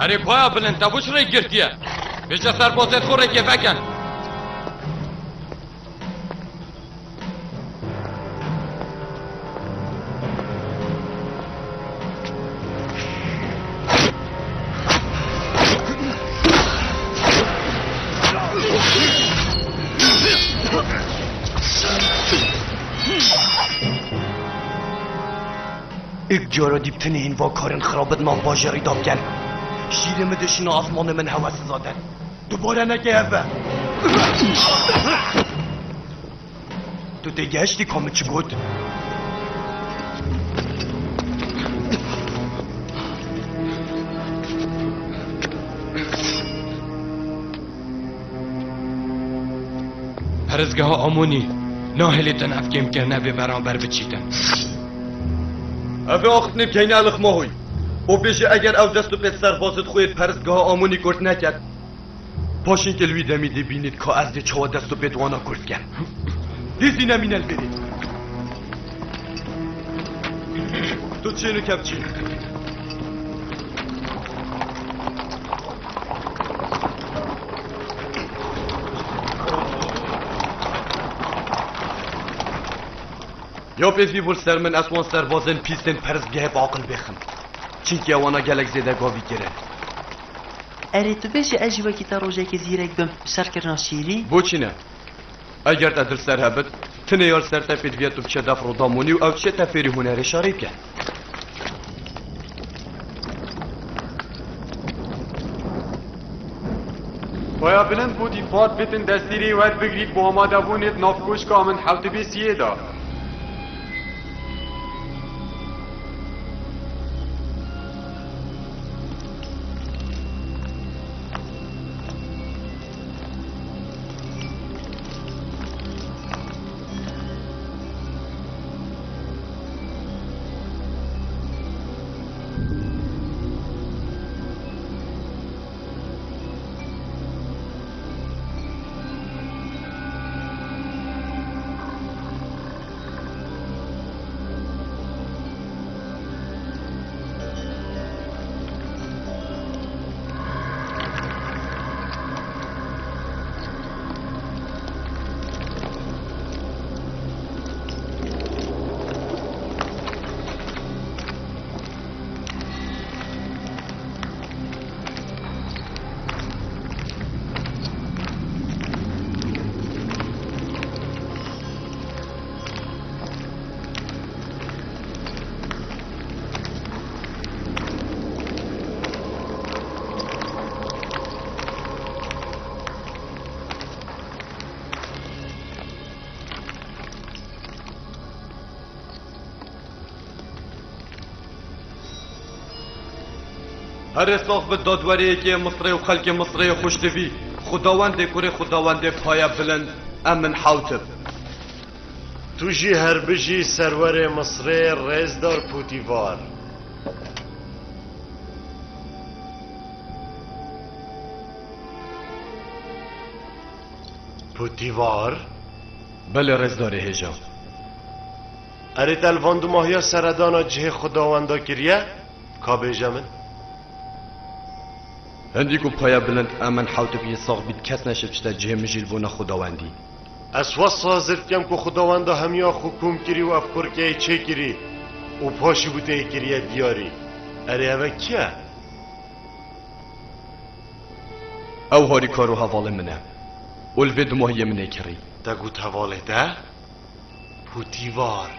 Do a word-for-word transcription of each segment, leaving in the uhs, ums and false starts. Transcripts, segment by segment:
Erê paya bilind, te bo çi rêk girtiye? Bêje serbazên xwe rêkê vekin. Êk cara dî bi tinê hîn va karên xirab di nav bajarî de bikin. Şîrê min dişîne asmanê min hewesiza der. Dubare neke hev e. Tu têgihiştî ka min çi got? Perestgeha Amonî nahêlîtin ev kêmkirine bê beramber biçîtin. Ev ê axiftinê bikeyne Elixmahoyî û bêje eger ew dest û pê serbazê xwe yê perestgeha Amonî kurt neket, paşîn ke li wî demî dê bînît ka ez dê çawa dest û pê di wana kurt bikem. Dê zî nemîne li vêrê. Tu çênû kevçî. Ya pê vî bû li ser min ez wan serbazên pîs tên perestgehê bi aqil bêxim. Çimkî ewana gelek zêde gavî kirin. Erê, tu bêjî ez jî wekî te rojekê zîrek bim bi şerkirina şîrî? Boçî ne. Eger te dil ser hebit, tinê ya li ser te pê diviye tu biçe def Rodamonî û ew diçe te fêrî hunerê şarî bike. Paya bilind Potifar bitin destîrê werbigrît bo amadebûnê di nav koşka min hewtibê siyê de. Herê sax bi dadwerê yekê Misrê û xelkê Misrê yê xweşdivî. Xwedawendê kurê Xwedawendê paya bilind, em min hewtib. Tu jî her bijî serwerê Misrê, rêzdar Potîfar. Potîfar? Belê rêzdarê hêja. Erê te li van dumahiya seredana cihê Xwedawenda kiriye? Ka bêje min. Hindî ku paya bilind em min hewtib yê sax bît kes neşe biçite cihê min jî li bona Xwedawendî. Ez wesa hazir dikem ku Xwedawenda hemiya xwe kom kirî û ev kurkeyê çêkirî û paşî bû tê kiriye diyarî. Erê ev e kî ye? Ew harîkar û hevalê min e û li vê dumahiyê min ê kirî. Te got hevalê te? Potîfar.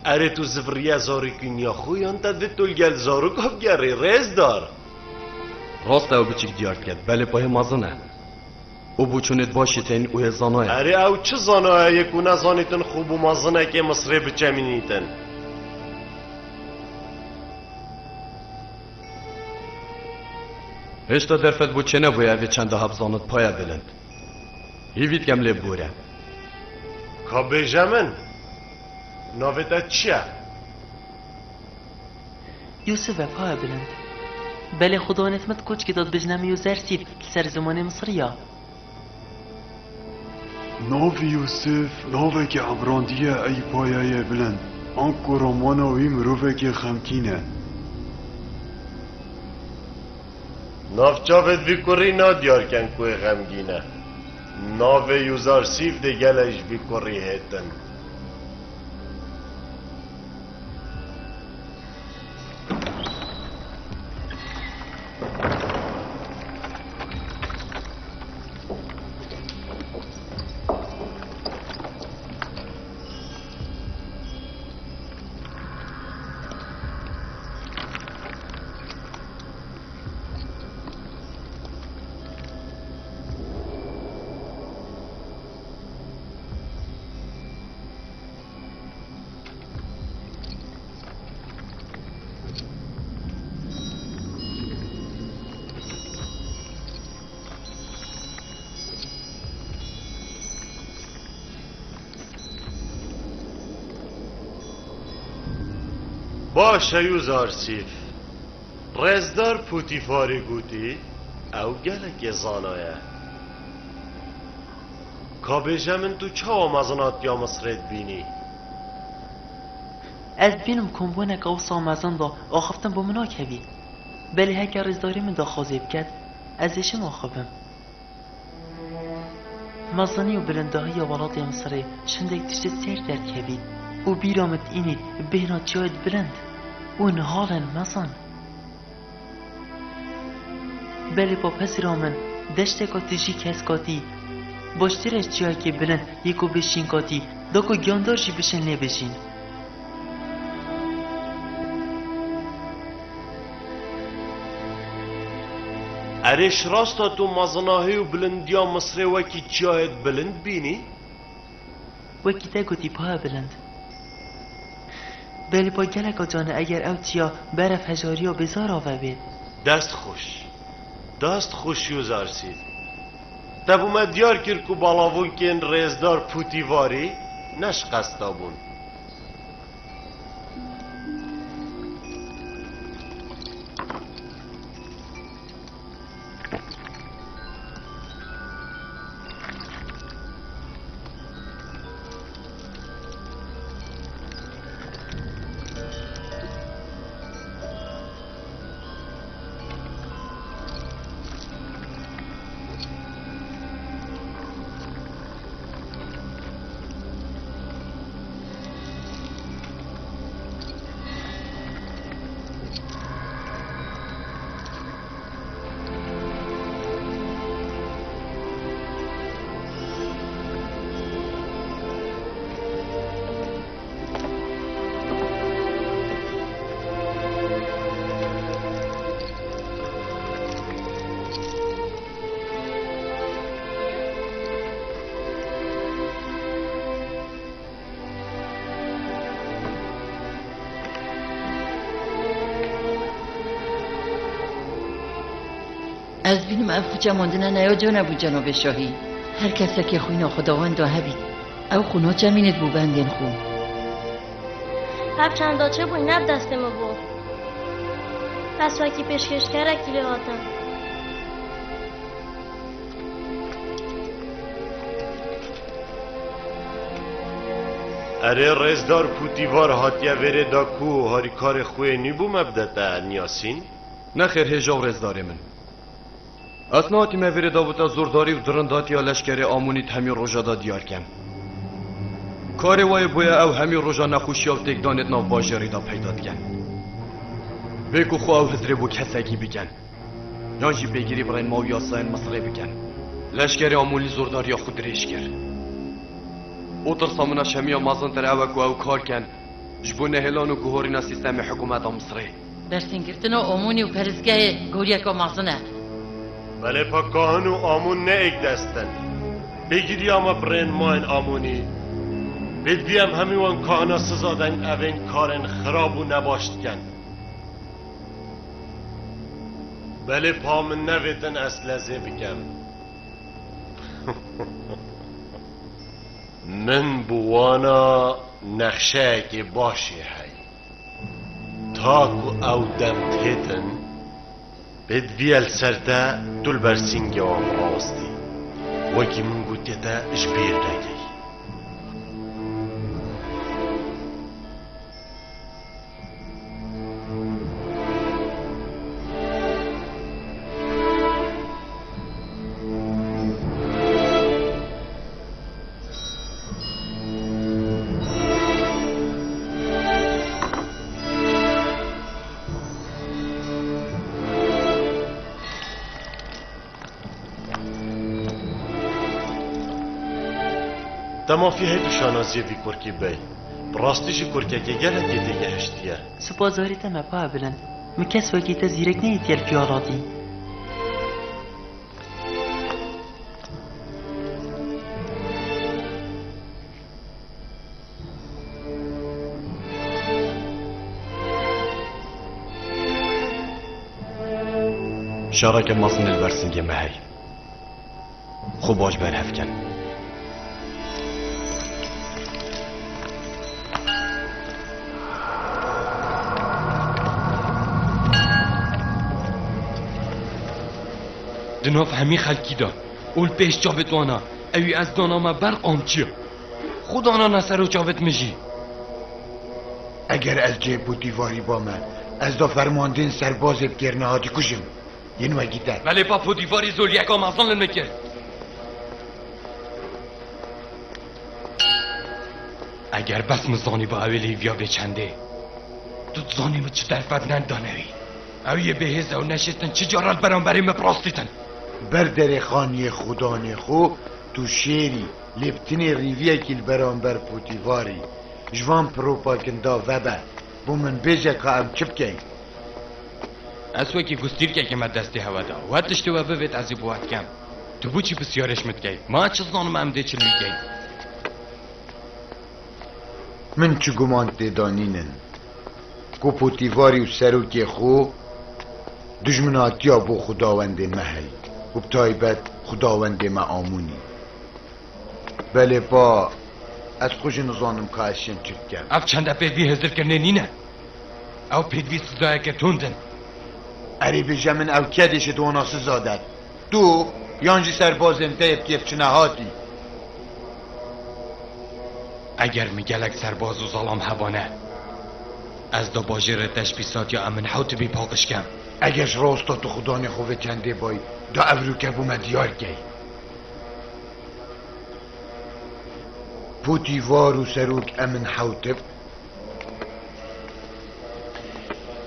Erê tu ziviriye zarokîniya xwe yan te divê tu li gel zaroka bigerî, rêzdar? Rast e ew biçik diyar diket, belê payê mezin e. Û boçûnêt başî tên û yê zanaye. Erê ew çi zanaye yê ku nezanîtin xwe bo mezinekê Misrê biçemînîtin? Hêşta derfet bo çênebûye evê çenda hebzanit paya bilind. Hîvî dikem lê bibûre. Ka bêje min, navê te çi ye? Yûsif e, paya bilind. Belê Xudanêt min di koçkî de dibêjine min Yûzersîf, li ser zimanê Misrî ya. Navê Yûsif navekî Ebranî ye ey payeyê bilind, anku romana wî mirovekî xemkîn e. Navçavêt vî kurî nadiyar ken ku ê xemgîn e. Navê Yuzarsîf dê gelek ji vî kurî hêtin. Baş e, Yuzarsîf. Rêzdar Pûtîfarî gotî, ew gelekê zana ye. Ka bêje min, tu çawa mezinatiya Misrê dibînî? Ez dibînim ku hûn boneka wisa mezin de axiftin bo min nakevî. Belê heke rêzdarê min daxwazê biket, ez ê çima axivim? Mezinî û bilindahiya welatê Misirê ji hindek tiştê sêr derdikevî û bîra min tînî bêhna çiyayêt bilind û nihalên mezin. Belê papezira min, deşteka tijî keskatî, baştir e ji çiyayekê bilind yê ku bê şînkatî, da ku giyandar jî bişên lê bijîn. Erê, ji rast e tu mezinahî û bilindiya Misrê wekî çiyayêt bilind bînî? Wekî te gotî, pa bilind. Belê pa geleka can e eger ew çiya beref hejariya bêzara vebê. Dest xweş. Dest xweş, Yuzarsîf. Te bo me diyar kir ku balavokên rêzdar Pûtîvarî ne ji qesta bûn. Ez bînim ev xuçe mandine neya can e bo cenabê şahî. Her kesekê xwîna xwedawenda hebît, ew xwe naçemînit bo bendên xwe. Ev çenda çi bû, ne bi destê min bû. Ez wekî pêşkêşkerekî lê hatim. Erê, rêzdar Pûtîvar hatiye vêrê da ku harîkarê xwe yê nî bo me bidete, Niyasîn? Nexêr, hêja û rêzdarê min. Ez nehatîme vêrê da bo te zordarî û dirindatiya leşkerê Amonî di hemî roja da diyar kem. Karê we yê boye ew hemî roja nexweşiya û têkdanê di nav bajêrî da peyda dikin. Bê ku xwe ew hizrê bo kesekî bikin. Yan jî pêgirî bi rênma û yasayên Misirê bikin. Leşkerê Amonî zordariya xwe dirêj kir. Û tirsa min a ji hemiya mezintir ew e ku ew kar ken ji bo nehêlan û guhorîna sîstemê hikûmeta Misirê. Bersîngirtina Amonî û peristgehê goriyeka mezin e. Belê pa kahin û Amon ne êk dest in. Pêgiriya me bi rênmayên Amonî. Pêdivî em hemî wan kahina siza deyn evên karên xirab û nebaş dikin. Belê pa min nevêtin ez lezê bikem. Min bi wana nexşeyekê baş ê hey. Ta ku ew dem dihêtin, pêdivî ye li ser te tu li ber sîngê wan birawistî. Wekî min gotiye te ji bîr nekey. Te mafî heyt û şanaziyê vî kurkî bey. Bi rastî jî kurkekê gelekê têgehiştiye. Spas zarê te me, paya bilind. Min kes wekî te zîrek neyê tiyel piyalatî. Şareke mezin li ber singê me hey. Xwe baş berhev kin. Di nav hemî xelkî de û li pêş çavêt wan e, ewî ez dana me ber qamçiya. Xwe danane ser û çavêt min jî. Eger ez cihê Potîvarî bame, ez da fermandên serbazê bi kêrnehatî kujim. Yên wekî te. Belê pa Potîvarî zoliyeka mezin li min kir. Eger bes min zanîba ew ê li hêviya vê çendê, tu dizanî min çi derfet nendane wî. Ew yê bêhêz ew neşêtin çi cara li beramberî min bi rastî tin. Ber derê xaniyê xudanê xwe tu şêrî, lê bi tinê rîviyekî li beramber Potîvarî. Ji van piropakinda vebe, bo min bêje ka em çi bikeyn? Ez wekî gustîrkekê me destê hewe da. We tiştê we bivêt ez ê bo we dikem. Tu bo çi pisyarê ji min dikey? Ma çi zanim em dê çi li wî keyn? Min çi guman tê da nînin ku Potîvarî û serokê xwe dijminatiya bo xwedawendê me hey û bi taybet xwedawendê me Amûnî. Belê pa, ez xwe jî nizanim ka ez şên çi bikem. Ev çende pêvî hêzirkirinê nîne. Ew pêvî sizayeke tund in. Erê bêje min ew kê dê ji wana siza det? Tu yan jî serbazên te yê bi kêf çine hatî? Eger min gelek serbaz û zelam hebane, ez da bajêrê te ji pîsatiya Emin Hewtibî paqij kem. Eger ji rasta tu xudanê xwe vê çendê bay, da ev rûke bo me diyar key. Potîvar û serok Emin Hewtib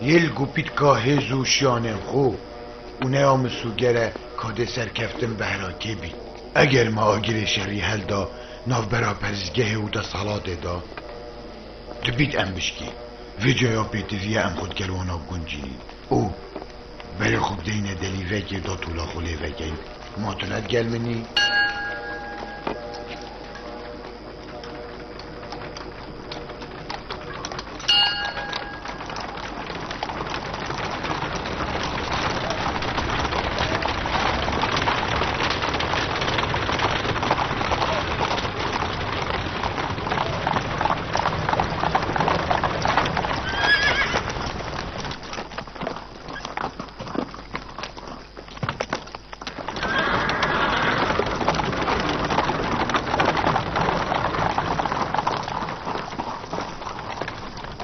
yê li gupît ka hêz û şiyanên xwe û neya misûgere ka dê serkeftin behrakê bît. Eger me agirê şerî helda navbera perîzgehê û desthilatê de, dibît em bişkî. Vê caya pêtivî ye em xwe digel wana biguncînîn. Û berê xwe bideyne delîvekê da tola xwe lê vekeyn. Ma tu ne digel min î?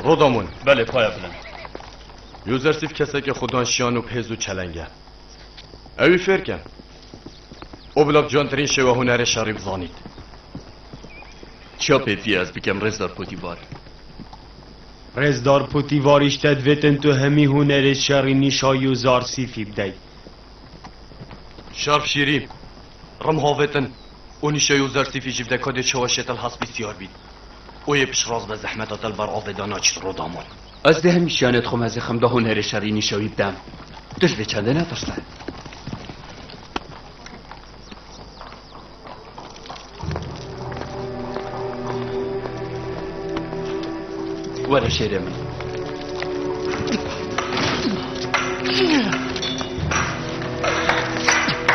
Rodamon. Belê, paya bilind. Yozersîf keseke xudan şiyan û bi hêz û çeleng e. Ew ê fêr kin. Û bila bi ciwantirîn şêwe hunerê şerî bizanît. Çiya pêvî ye ez bikim, rêzdar Potîvar? Rêzdar Potîvar, îşte divêtin tu hemî hunerê şerî nîşa Yozarsîfî bidey. Şerf şîrî, rim havêtin û nîşa Yozarsîfî jî bide, ka dê çawa şêtil hespî siyar bît. Û yê piştrast be zehmeta te li ber avê de naçît, Rodamon. Ez dê hemî şiyanê dixwim, ez ê xem da hunerê şerî nîşa wî bidem. Tu ji vê çendê netirse. Were şêrê min.